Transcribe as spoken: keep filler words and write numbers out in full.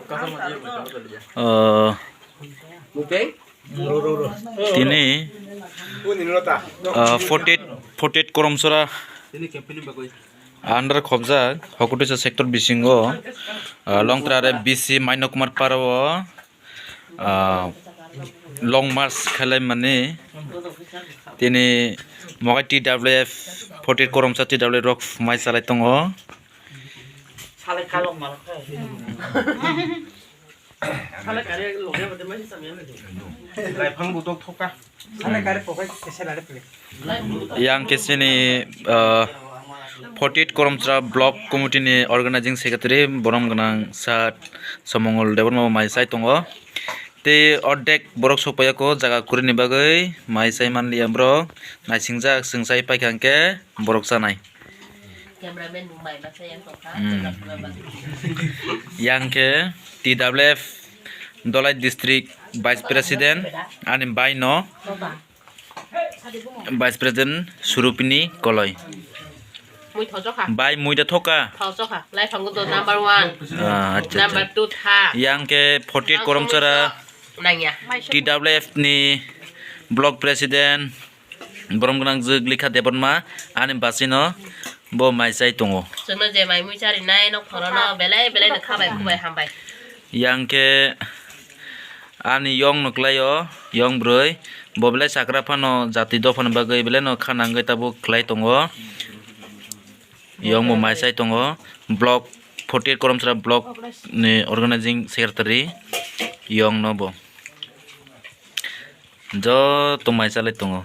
Ah, tini, ah, forty-eight, forty-eight Koromchara under khobjak Hokutisa sector bisingo, ah, Longtra are B C Maino Kumar Para o, ah, long march khlaimani tini Mogai T W F, forty-eight Koromcha T W F rok mai chalai tongo. Laifang budok thoka. Yang khe chini, ah, forty-eight Koromchara Block Committee ni Organizing Secretary borom gwnang Sir Somongol Debbarma bo mai chai tongo. Tei ordek borok sokpaiya ko jaga kwrwini bagwi mai chai manliya borok naisingjak chwng chai paikha hwnkhe borok chanai. Cameraman bo mai masa yang tongkha, hmm. Yang khe T W F Dolai District Vice President ani bai no Vice President Surupini Koloi. Mui thojokha. Bai mui da thoka. Thojokha. Laifang do number one. Ah, acha, acha. Number two tha. Yang khe forty-eight Koromchara nangya. T W F ni Block President borom gwnang jwk Likha Debbarma ani basino bo mai chai tongo. Chwngno je mai mui charinai nok phorono belai belai no khabai khubai hambai. Yang khe ani yong no kwlaio, yong bwrwi bo belai chakra phano jati dophani bagwi belai no kha nangwi tabuk khlai tongo. Yong bo mai chai tongo, block forty-eight Koromchara block ni organizing secretary yong no bo. Joto mai chalai tongo.